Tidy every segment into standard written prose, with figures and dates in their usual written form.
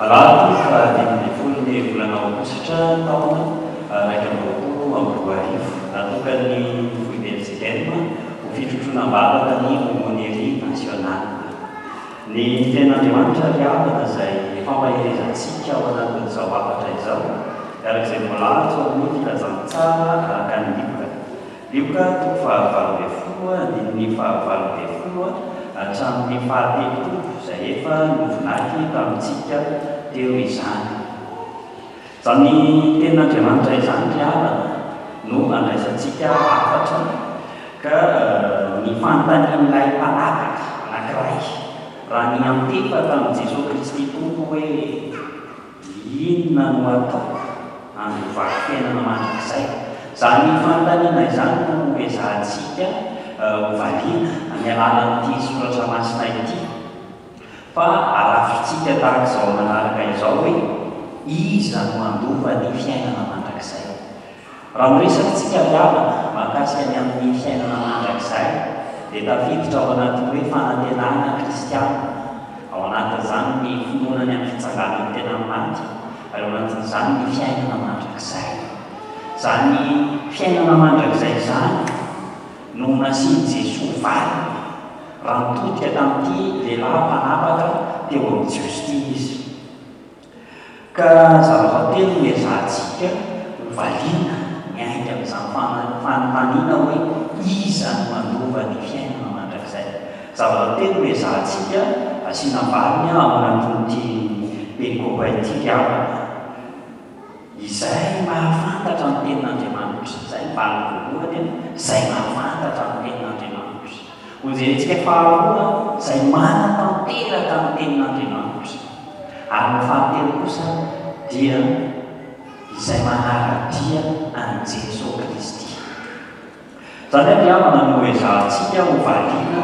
Alahady faha-15 ny volana aogositra taona 2021. Natokan'ny Foibe fjkm ho fitrotroana am-bavaka ny Aumônerie Nationale. Ny Tenin'Andriamanitra ry havana izay fampaherezantsika ao anatin'izao hafatra izao, araka izay voalahatra ao amin'ny Filazantsara araka an'i Lioka. Lioka toko faha-18 andininy faha-18 hatramin'ny faha-30 izay efa novinaky tamintsika teo izany. Izany tenin'Andriamanitra izany ry havana no andraisantsika hafatra ka ny fanontanian'ilay mpanapaka anankiray raha niantefa tamin'i Jesoa Kristy Tompo hoe, Inona no ataoko handovako fiainana mandrakizay? Izany fanontaniana izany no hoezahantsika hovaliana amin'ny alalan'ity soratra masina ity. Fa arafintsika tahaka izao manaraka izao hoe, Iza no handova ny fiainana mandrakizay? Raha miresaka isika ry havana mahakasika ny amin'ny fiainana mandrakizay dia tafiditra ao anatin'ny hoe fanantenana kristiana, ao anatin'izany ny finoana ny amin'ny fitsanganan'ny tenan'ny maty ary ao anatin'izany ny fiainana mandrakizay. Izany fiainana mandrakizay izany no nasian'i Jesoa valiny raha nitodika tamin'ity lehilahy mpanapaka teo amin'ny Jiosy ity Izy. Ka zavatra telo no ezahantsika ho valiana miainga amin'izany fanontaniana hoe iza no handova ny fiainana mandrakizay. Zavatra telo no ezahantsika asiana valiny ao anatin'ity perikopa ity ry havana. Izay mahafantatra ny tenin'Andriamanitra. Izay ny valiny voalohany, izay mahafantatra ny tenin'Andriamanitra. Hojerentsika faharoa, izay manatanteraka ny tenin'Andriamanitra. Ary ny fahatelo kosa dia izay manara-dia an'i Jesoa Kristy. Izany ary havana no ezahantsika ho valiana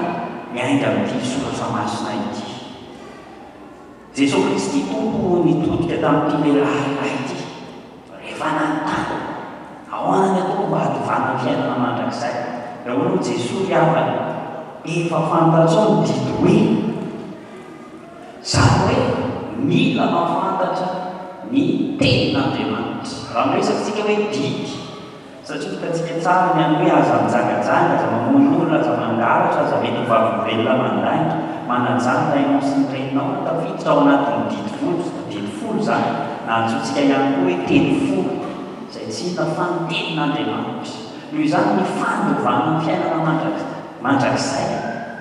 miainga amin'ity soratra masina ity. Jesoa Kristy Tompo nitodika tamin'ity lehilahy iray ity rehefa nanontany, Ahoana ny ataoko mba hatovana ny fiainana mandrakizay? Dia hoy moa Jesoa ry havana, Efa fantatrao ny didy hoe. Izany hoe mila mahafantatra ny tenin'Andriamanitra. Raha miresaka isika hoe didy, satria hitantsika tsara ny amin'ny hoe aza mijangajanga, aza mamono olona, aza mangalatra, aza mety ho vavolombelona mandainga, manajà ny rainao sy ny reninao, tafiditra ao anatin'ny didy folo, didy folo izany, na antsointsika ihany koa hoe teny folo, izay tsy inona fa ny tenin'Andriamanitra. Noho izany ny fandovana ny fiainana mandrakizay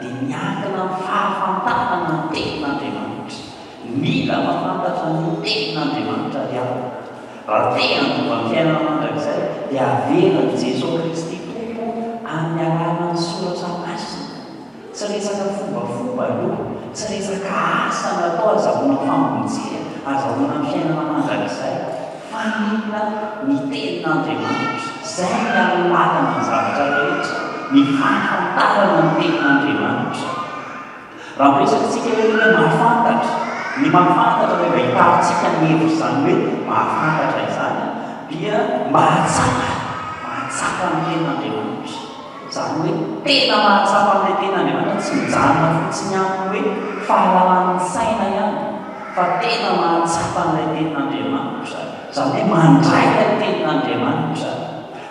dia miankina amin'ny fahafantarana ny Tenin'Andriamanitra. Mila mahafantatra ny Tenin'Andriamanitra ry havana. Raha te handova ny fiainana mandrakizay dia avelan'i Jesoa Kristy Tompo amin'ny alalan'ny Soratra Masina. Tsy resaka fombafomba aloha, tsy resaka asa natao azahoana famonjena, azahoana ny fiainana mandrakizay, fa mila ny tenin'Andriamanitra. Izay ny alalana ny zavatra rehetra, ny fahafantarana ny tenin'Andriamanitra. Raha miresaka isika eto hoe mahafantatra, ny mahafantatra rehefa hitarintsika ny hevitr'izany hoe mahafantatra izany dia mahatsapa, mahatsapa ny tenin'Andriamanitra. Izany hoe tena mahatsapa an'ilay tena Andriamanitra, tsy mijanona fotsiny amin'ny hoe fahalalan'ny saina ihany, fa tena mahatsapa an'ilay tenin'Andriamanitra. Izany hoe mandray ilay tenin'Andriamanitra.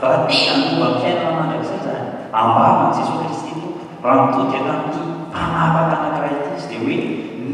Raha te handova ny fiainana mandrakizay izany, ambaran'i Jesoa Kristy Tompo, raha nitodika tamin'ity mpanapaka anankiray ity Izy, dia hoe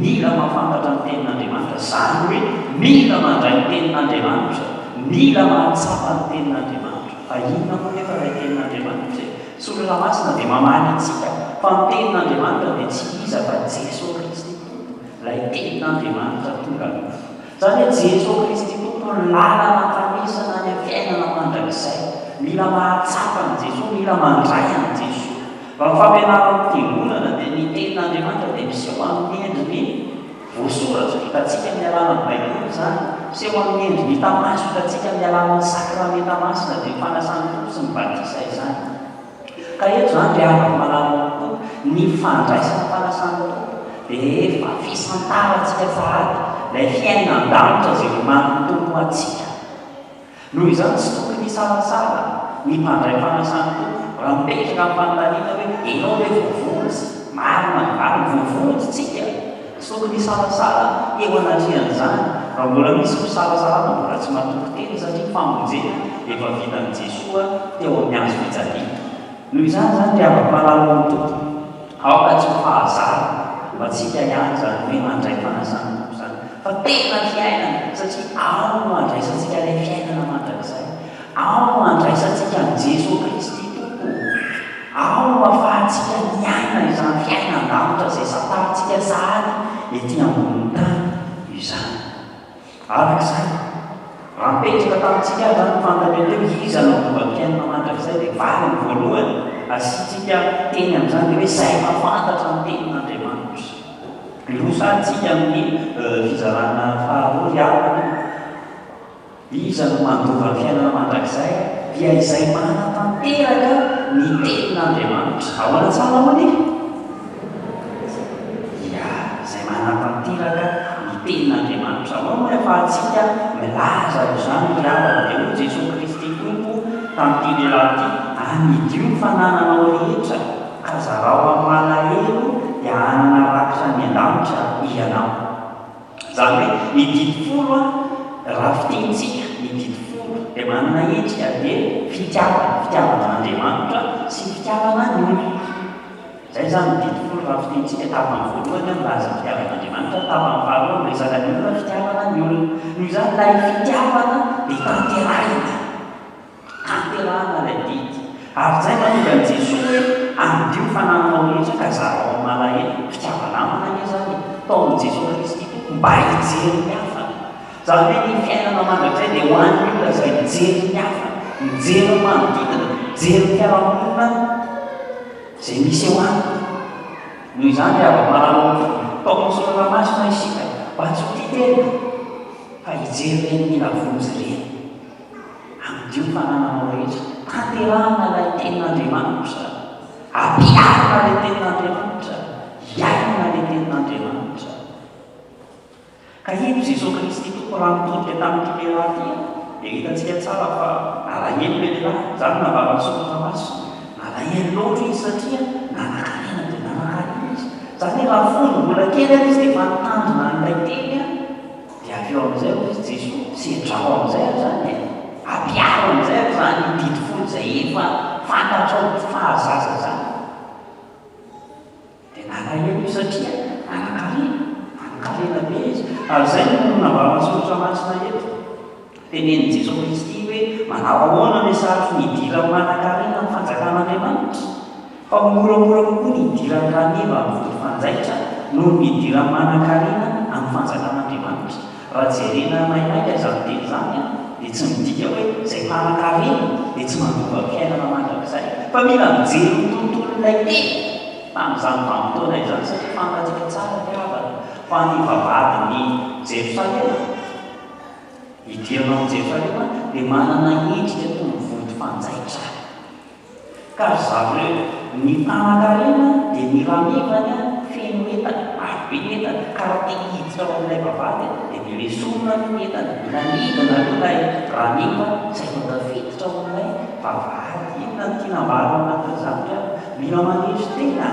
mila mahafantatra ny tenin'Andriamanitra. Izany hoe mila mandray ny tenin'Andriamanitra, mila mahatsapa ny tenin'Andriamanitra. Fa inona moa nefa ilay tenin'Andriamanitra e? Soratra Masina dia mamaly antsika fa ny tenin'Andriamanitra dia tsy iza fa Jesoa Kristy Tompo, ilay tenin'Andriamanitra tonga nofo. Izany hoe Jesoa Kristy Tompo no lalana ankanesana any amin'ny fiainana mandrakizay. Mila mahatsapa an'i Jesoa, mila mandray an'i Jesoa. Raha ny fampianaran'ny Fiangonana dia ny tenin'Andriamanitra dia miseho amin'ny endriny Voasoratra, hitantsika amin'ny alalan'ny Baiboly izany, miseho amin'ny endriny hita maso, hitantsika amin'ny alalan'ny sakramenta masina, dia ny fanasan'ny Tompo sy ny batisa izany. Ka eto izany ry havako malala tokoa, ny fandraisana fanasan'ny Tompo dia efa fisantarantsika sahady ilay fiainan-danitra izay omanin'ny Tompo ho antsika. Noho izany, tsy tokony hisalasala ny mpandray fanasan'ny Tompo raha mipetraka ny fanontaniana hoe, Ianao ve voavonjy? Marina ny valiny, voavonjy isika. Tsy tokony hisalasala eo anatrehan'izany. Raha mbola misy fisalasalana mbola tsy matoky tena satria ny famonjena efa vitan'i Jesoa teo amin'ny hazo fijaliana. Noho izany izany ry havako malala ao amin'ny Tompo, aoka tsy ho fahazarana ho antsika ihany izany hoe mandray fanasan'ny Tompo izany, fa tena fiainana satria ao no andraisantsika ilay fiainana mandrakizay. Ao no andraisantsika an'i Jesoa Kristy Tompo. Ao no ahafahantsika miaina izany fiainan-danitra izay santarintsika sahady ety ambonin'ny tany izany. Araka izany, raha nipetraka tamintsika ary izany ny fanontaniana teo, iza no handova ny fiainana mandrakizay, dia valiny voalohany asiantsika teny amin'izany dia hoe izay mahafantatra ny tenin'Andriamanitra. Hiroso ary isika amin'ny fizarana faharoa ry havana. Iza no mandova ny fiainana mandrakizay? Dia izay manatanteraka ny tenin'Andriamanitra. Ahoana tsara hono e? Ia, izay manatanteraka ny tenin'Andriamanitra. Ahoana moa ny ahafahantsika milaza izany ry havana? Dia hoy Jesoa Kristy Tompo tamin'ity lehilahy ity, Amidio ny fanananao rehetra, ka zarao amin'ny malahelo, dia hanana rakitra any an-danitra hianao. Izany hoe ny didy folo raha fitenintsika, ny didy folo dia manana endrika dia fitiavana, fitiavana an'Andriamanitra sy ny fitiavana ny olona. Izay izany ny didy folo raha fitenintsika, tapany voalohany milaza ny fitiavana an'Andriamanitra, tapany faharoa miresaka ny olona, fitiavana ny olona. Noho izany ilay fitiavana dia tanterahina. Tanterahana ilay didy. Ary izay no mahatonga an'i Jesoa hoe, Amidio ny fanananao rehetra ka zarao amin'ny malahelo. Fitiava-namana anie izany e! Taomin'i Jesoa Kristy Tompo mba hijery ny hafa. Izany hoe ny fiainana mandrakizay dia ho an'ny olona izay mijery ny hafa, mijery ny manodidina, mijery ny fiarahamonina izay misy eo aminy. Noho izany ry hava-malala, taomin'ny Soratra Masina isika mba tsy ho tia tena fa hijery ireny mila vonjy ireny. Amidio ny fanananao rehetra. Tanterahina ilay tenin'Andriamanitra. Ampiharina ilay tenin'Andriamanitra. Iainana ilay tenin'Andriamanitra. Ka ino Jesoa Kristy Tompo raha nitodika tamin'ity lehilahy ity dia hitantsika tsara fa nalahelo ilay lehilahy. Izany no nambaran'ny Soratra Masina. Nalahelo loatra izy satria nanankarena dia nanankarena izy. Izany hoe raha fony mbola kely ary izy dia efa nitandrina an'ilay teny Dia avy eo amin'izay hoy izy Jesoa, sedrao amin'izay ary izany e! Ampiharo amin'izay ary izany didy folo izay efa fantatrao fahazaza izany. Dia nalahelo izy satria nanan-karena, nanan-karena be izy. Ary izay no nambaran'ny Soratra Masina eto. Tenenin'i Jesoa Kristy hoe, manao ahoana ny sarotry ny hidiran'ny manan-karena amin'ny fanjakan'Andriamanitra? Fa ho moramora kokoa ny hidiran'ny raneva amin'ny vody fanjaitra noho ny hidiran'ny manankarena amin'ny fanjakan'Andriamanitra. Raha jerena maimaika izany teny izany dia tsy midika hoe izay mpanankarena dia tsy mandova fiainana mandrakizay. Fa mila mijery ny tontolon'ilay teny tamin'izany vanim-potoana izany satria fantatsika tsara ry havana fa ny vavahadin'i Jerosalema, hidirana ao Jerosalema dia manana endrika toy ny vody fanjaitra. Ka ry zareo, ny mpanan-karena dia ny ramevany feno entana, maro be ny entana, ka raha te hiditra ao amin'ilay vavahady dia mila esorina aloha ny entana, mila midina aloha ilay rameva izay vao tafiditra ao amin'ilay vavahady. Inona no tiana ambara ao anatin'izany ry havana? Mila manetry tena,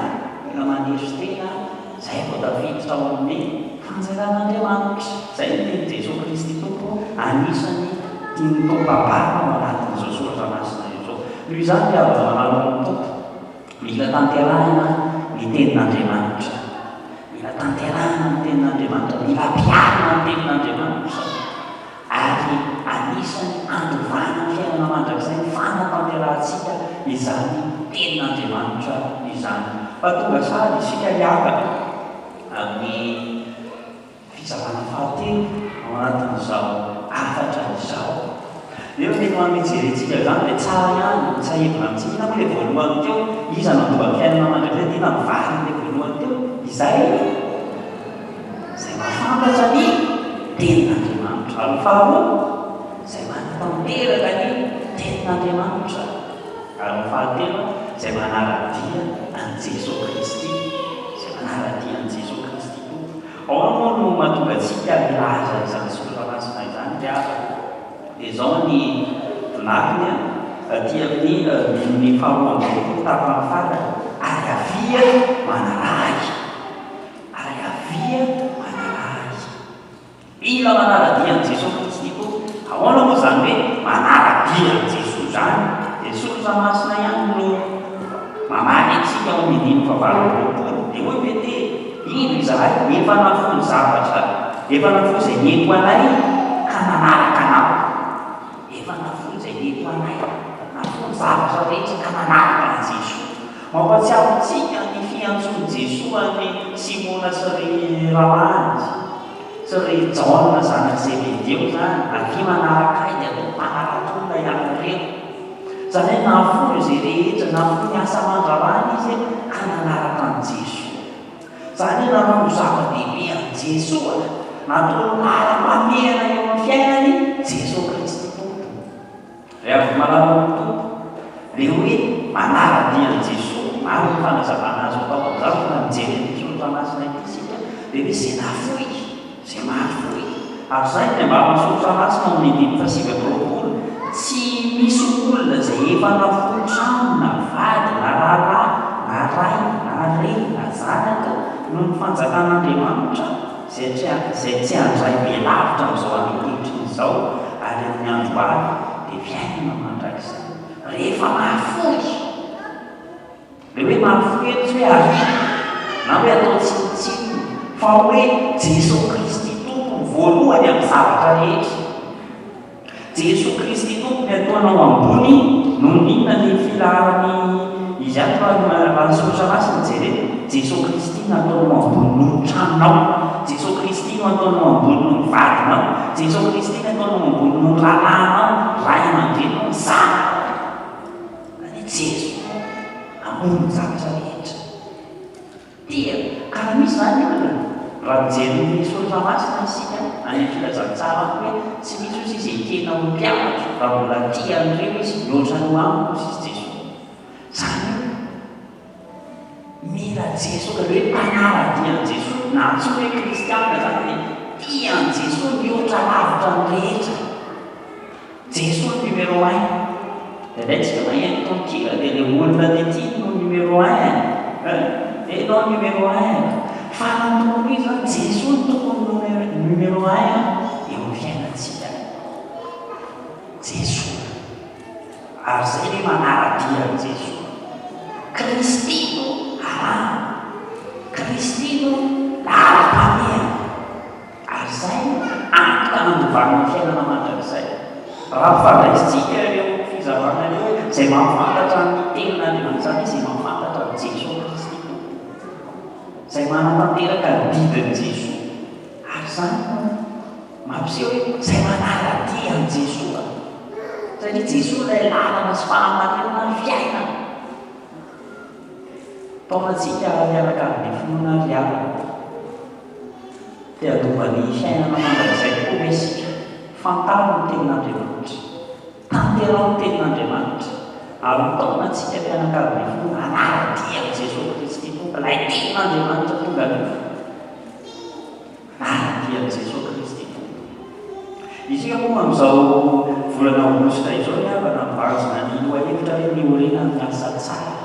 mila manetry tena izay vao tafiditra ao amin'ny fanjakan'Andriamanitra. Izay no tenin'i Jesoa Kristy Tompo, anisan'ny tian'ny Tompo ambara ao anatin'izao soratra masina izao. Noho izany ry havana malala ao amin'ny Tompo, mila tanterahina ny tenin'Andriamanitra. Mila tanterahina ny tenin'Andriamanitra, mila ampiharina ny tenin'Andriamanitra. Ary anisan'ny andovana ny fiainana mandrakizay ny fanatanterahantsika izany tenin'Andriamanitra izany. Fa tonga sahady isika ry havana amin'ny Fizarana fahatelo ao anatin'izao hafatra izao. Nefa rehefa manome jerentsika izany dia tsara ihany ny tsiahivina amintsika. Inona moa ilay voalohany teo? Iza no handova ny fiainana mandrakizay? Dia inona ny valin'ilay voalohany teo? Izay izay mahafantatra ny Tenin'Andriamanitra. Ary ny faharoa, izay manatanteraka ny Tenin'Andriamanitra. Ary ny fahatelo, izay manara-dia an'i Jesoa Kristy. Izay manara-dia an'i Jesoa Kristy Tompo. Ahoana moa no mahatonga antsika milaza izany soratra masina izany ry havana? Dia izao ny vinakiny aty amin'ny andininy faharoa tapany farany, Ary avia manaraha ahy. Ary avia manaraha ahy. Mila manara-dia an'i Jesoa Kristy koa. Ahoana moa izany hoe manara-dia an'i Jesoa izany? Dia ny Soratra Masina ihany no mamaly antsika ao amin'ny andininy fahavalo amby 20. Dia hoy Petera, Indro izahay efa nafoy ny zavatra, efa nafoy izay nety ho anay ka nanaraka Anao. Efa nafoy izay nety ho anay, nafoy ny zavatra rehetra ka nanaraka an'i Jesoa. Mampahatsiaro antsika ny fiantsoan'i Jesoa an'i Simona sy ry rahalahiny sy ry Jaona zanak'i Zebedeo izany, Avia manaraka Ahy dia atao mpanarato-olona ianareo. Izany hoe nahafoy izay rehetra, nahafoy ny asa aman-draharahany izy ka nanaraka an'i Jesoa. Izany hoe nanao ho zava-dehibe an'i Jesoa, nataony laharam-pahamehana eo amin'ny fiainany Jesoa Kristy Tompo. Ry havana malala ao amin'ny Tompo, le hoe manara-dia an'i Jesoa, maro ny fanazavana azo atao amin'izany fa raha mijery an'ity soratra masina ity isika dia hoe izay nahafoy, izay mahafoy. Ary izay ny ambaran'ny soratra masina ao amin'ny andininy faha-29, tsy misy olona izay efa nafoy trano na vady na rahalahy na ray na reny na zanaka noho ny fanjakan'Andriamanitra, izay tsy izay tsy handray be lavitra amin'izao andro ankehitriny izao ary amin'ny andro ho avy dia fiainana mandrakizay. Rehefa mahafoy, ilay hoe mahafoy eto tsy hoe ariana na hoe atao tsinontsinona fa hoe Jesoa Kristy Tompo no voalohany amin'ny zavatra rehetra. Jesoa Kristy Tompo ny ataonao ambony noho ny inona ny filaharan'ny izy ato raha raha ny soratra masina jerena Jesoa Kristy no ataonao ambony noho ny tranonao Jesoa Kristy no ataonao ambony noho ny vadinao Jesoa Kristy no ataonao ambony noho ny rahalahinao ray aman-dreninao ny zanakao ny Jesoa ambony ny zavatra rehetra. Tia. Ka raha misy izany olona, raha mijery ny soratra masina isika any amin'ny filazantsara any hoe tsy misy ozy izy ekena ho mpianatro raha mbola tia an'ireo izy mihoatra noho amiko ozy izy Jesoa. Izany hoe mila Jesoa ka le hoe mpanara-dia an'i Jesoa na antsoina hoe kristianina izany dia tia an'i Jesoa mihoatra lavitra ny rehetra. Jesoa no numéro un. Indraindray tsika maheno tononkira dia le olona le tiany no numéro un eh! Enao numéro un. Fa raha ny tokony ho izy zany Jesoa no tokony numéro un eo amin'ny fiainantsika. Jesoa. Ary zay ve manara-dia an'i Jesoa. Kristy no arahana. Kristy no laharam-pahamehana. Ary izay no antoka handovana ny fiainana mandrakizay. Raha ampifandraisintsika ireo fizarana ireo hoe izay mahafantatra ny Tenin'Andriamanitra, izany hoe izay mahafantatra an'i Jesoa Kristy Tompo, izay manatanteraka ny didin'i Jesoa, ary izany no mampiseho hoe izay manara-dia an'i Jesoa, satria Jesoa ilay lalana sy fahamarinana ary fiainana. Taona antsika hiaraka amin'ny finoana ry havana. Te handova ny fiainana mandrakizay tokoa ve isika? Fantaro ny Tenin'Andriamanitra. Tanteraho ny Tenin'Andriamanitra. Ary mitaona antsika mpianakavy ny finoana hanara-dia an'i Jesoa Kristy Tompo, ilay Tenin'Andriamanitra tonga nofo. Hanara-dia an'i Jesoa Kristy Tompo. Isika moa amin'izao volana aogositra izao ry havana mibanjina ny lohahevitra hoe miorenan'ny asa tsara.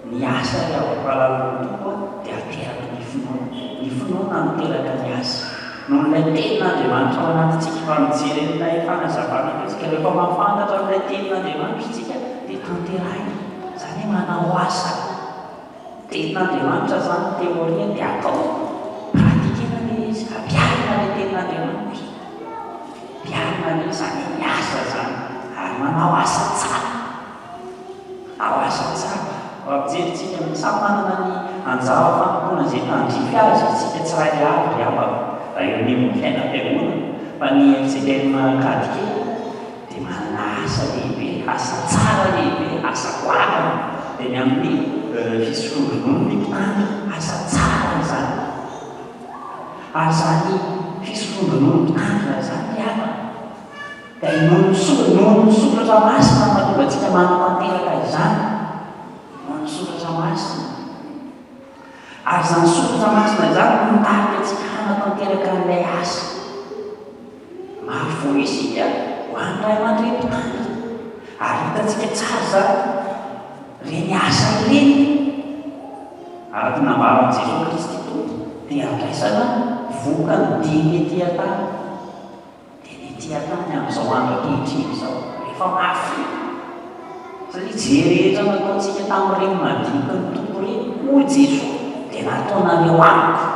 Ny asa ry havako-pahalalan'ny Tompo dia ateraky ny finoana. Ny finoana miteraka ny asa. Noho ilay Tenin'Andriamanitra ao anatintsika. Raha mijery an'ilay fanazavana teo isika, rehefa mahafantatra an'ilay Tenin'Andriamanitra isika dia tanterahina. Izany hoe manao asa. Tenin'Andriamanitra izany théorie dia atao, pratiquer-na ilay izy, ampiharina ilay Tenin'Andriamanitra. Ampiharina ilay izy, izany hoe miasa izany ary manao asa tsara. Ao asa tsara. Raha mijery tsika samy manana ny anjara fanompoana izay tandrify azy isika tsirairay avy ry havana raha eo anivon'ny fiainam-piangonana fa ny FCM Ankadikely dia manana asa lehibe, asa tsara lehibe, asa goavana dia ny amin'ny fisotroan-dronono ny mpitandrina, asa tsara izany. Ary izany fisotroan-dronono mpitandrina izany ry havana Dia noho ny soa, noho ny soratra masina no mahatonga antsika manatanteraka izany. Noho ny soratra masina. Ary izany soratra masina izany no mitarika antsika hanatanteraka an'ilay asa. Mahafoy isika ho an'ny ray aman-dreny mpitandrina. Ary hitantsika tsara izany, ireny asa ireny, araka ny nambaran'i Jesoa Kristy Tompo, dia andraisana. Vokany dia ny ety an-tany, dia ny ety an-tany amin'izao andro ankehitriny izao, efa mafy. Satria izay rehetra nataontsika tamin'ireny madiniky ny Tompo ireny, hoy Jesoa, dia nataonareo amiko.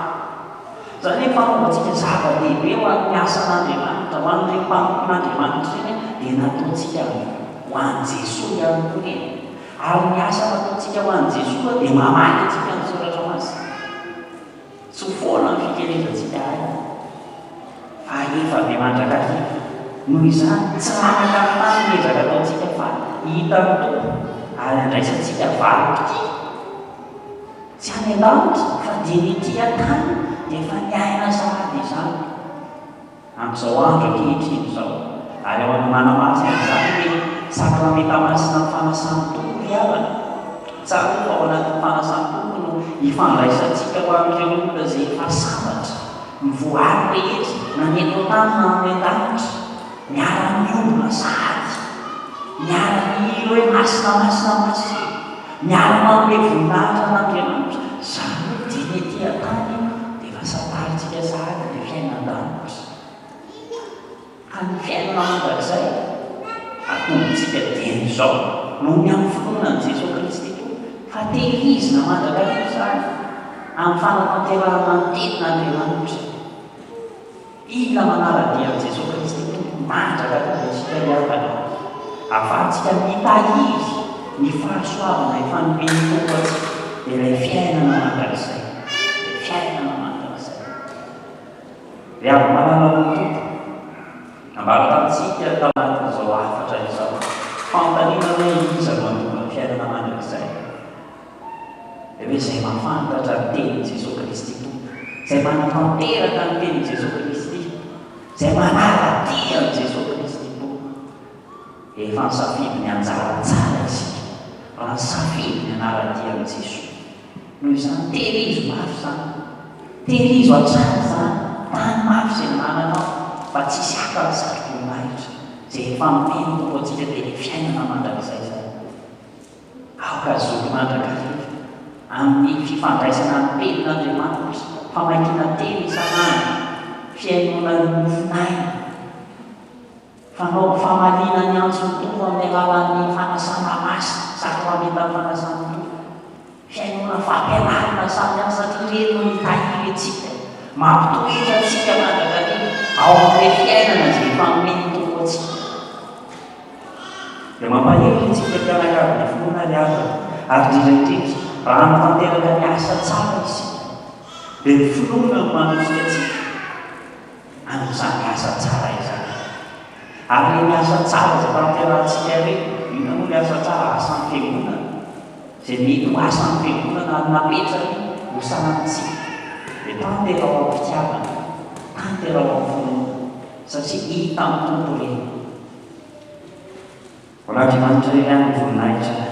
Izany hoe fanaovantsika zava-dehibe ho an'ny asan'Andriamanitra, ho an'ireny mpanompon'Andriamanitra ireny, dia nataontsika ho an'i Jesoa ihany koa ireny. Ary ny asa nataontsika ho an'i Jesoa dia mamaly antsika ny Soratra Masina. Tsy ho foana ny fikelezantsika aina, fa efa be mandrakariva. Noho izany, tsy latsaka ny tany ny ezaka ataontsika fa hitan'ny Tompo ary handraisantsika valim-pitia. Tsy any an-danitra fa dia ny ety an-tany dia efa niaina sahady izany. Amin'izao andro ankehitriny izao, ary ao amin'ny manamarina an'izany ny Sakramenta Masina ny Fanasan'ny Tompo ry havana. Tsarovy fa ao anatin'ny Fanasan'ny Tompo no ifandraisantsika ho an'ireo olona izay efa sambatra, ny voary rehetra, na ny eto an-tany na any an-danitra, miara-miombona sahady, miara-mihira hoe Masina, Masina, Masina, miara-manome voninahitra an'Andriamanitra, izany hoe dia ny ety an-tany dia efa santarintsika sahady ny fiainan-danitra. Ka ny fiainana mandrakizay atombontsika dieny izao noho ny amin'ny finoana an'i Jesoa Kristy Tompo, fa tehirizina mandrakariva izany amin'ny fanatanterahana ny tenin'Andriamanitra. Mila manara-dia an'i Jesoa Kristy Tompo mandrakariva isika ry havana, ahafahantsika mitahiry ny fahasoavana efa nomen'ny Tompo antsika, dia ilay fiainana mandrakizay, ilay fiainana mandrakizay. Ry hava-malala ao amin'ny Tompo, nambara tamintsika tao anatin'izao hafatra izao, fanontaniana hoe iza no handova ny fiainana mandrakizay? Dia hoe izay mahafantatra ny tenin'i Jesoa Kristy Tompo, izay manatanteraka ny tenin'i Jesoa Kristy, izay manara-dia an'i Jesoa Kristy Tompo. Dia efa nisafidy ny anjara tsara isika, raha nisafidy ny hanara-dia an'i Jesoa. Noho izany, tehirizo mafy izany. Tehirizo hatrany izany, tano mafy izay anananao, mba tsy hisy haka ny satroboninahitra, izay efa nomen'ny Tompo antsika dia ilay fiainana mandrakizay izany. Aoka hazoto mandrakariva amin'ny fifandraisana amin'ny Tenin'Andriamanitra, famakiana teny isan'andro, fihainoana ny mofon'aina, fanao famaliana ny antson'ny Tompo amin'ny alalan'ny fanasana masina, sakramentan'ny fanasan'ny Tompo, fihainoana fampianarana samihafa satria ireny no mitahiry antsika, mampitoetra antsika mandrakariva ao amin'ilay fiainana izay efa nomen'ny Tompo antsika. Dia mampahery antsika mpianakavy ny finoana ry havana, ary indrindra indrindra raha hanatanteraka ny asa tsara isika, dia ny finoana no manosika antsika amin'izany asa tsara izany. Ary ireny asa tsara izay tanterahantsika ireny, inona moa ny asa tsara? Asan'ny Fiangonana, izay mety ho asan'ny Fiangonana ary napetrany ho sahanintsika, dia tanteraho am-pitiavana, tanteraho amin'ny finoana, satria hitan'ny Tompo ireny. Ho an'Andriamanitra irery ihany ny voninahitra.